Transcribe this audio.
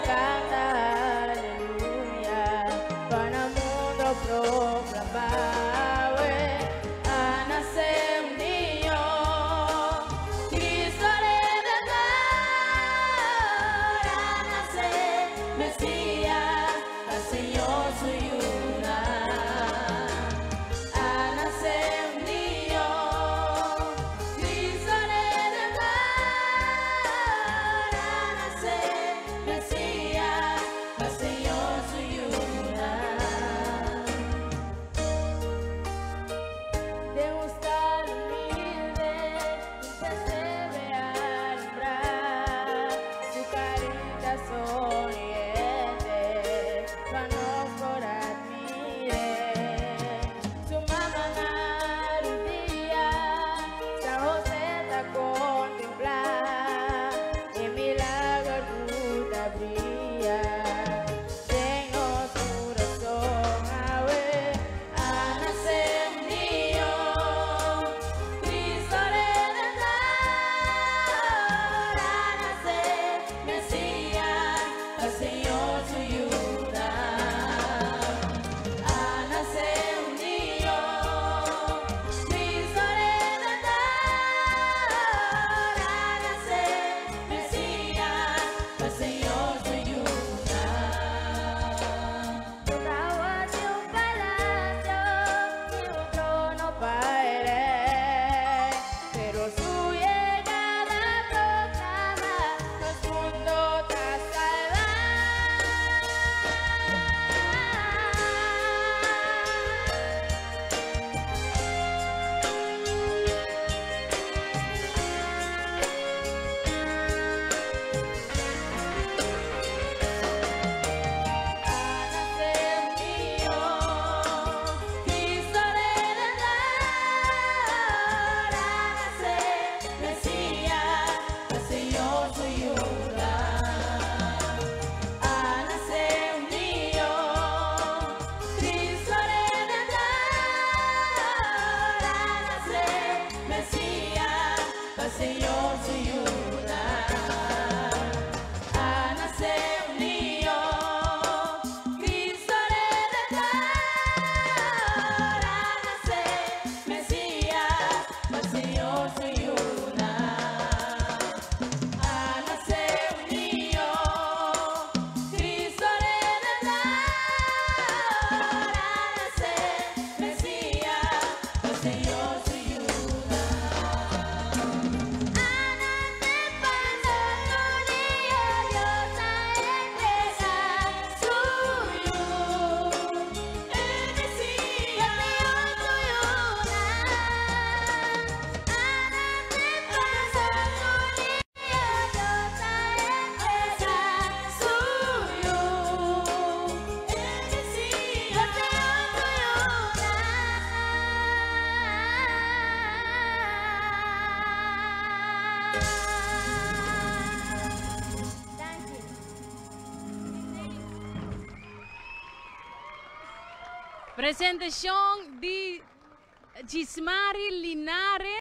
canta aleluya, pa na mundo proclama, awe a nace un niño, Cristo Redentor, a nace Mesías, pa Señor su yunan. A nace un niño, Cristo Redentor, a nace Mesías, pa Señor su yunan. Den un stal humilde, un pesebre alumbra, su carita sonriente, pa nos por admire. Su mama na rudia, San José ta contempla, e milagro cu ta briya, den nos curason awe, a nace un niño, Cristo Redentor, a nace Mesías, pa Señor su yunan. A nace un niño, Cristo Redentor, a nace Mesías, pa Señor su yunan. No tabatin un palacio ni un trono pa e, pero su yegada proclama, nos mundo ta salva. A nace un niño, Cristo Redentor, a nace Mesías, pa Señor su yunan. A nace un niño, Cristo Redentor, a nace Mesías, pa Señor su yunan. A nace un niño, Cristo Redentor, a nace Mesías, pa Señor su yunan. A nace un niño, Cristo Redentor, a nace Mesías, pa Señor su yunan. A nace pa nos Dios a entrega su Yu, e Mesías, su yunan. A nace pa nos Dios a entrega su Yu, e Mesías, su yunan. Thank you. Presentacion di Gismari Linares.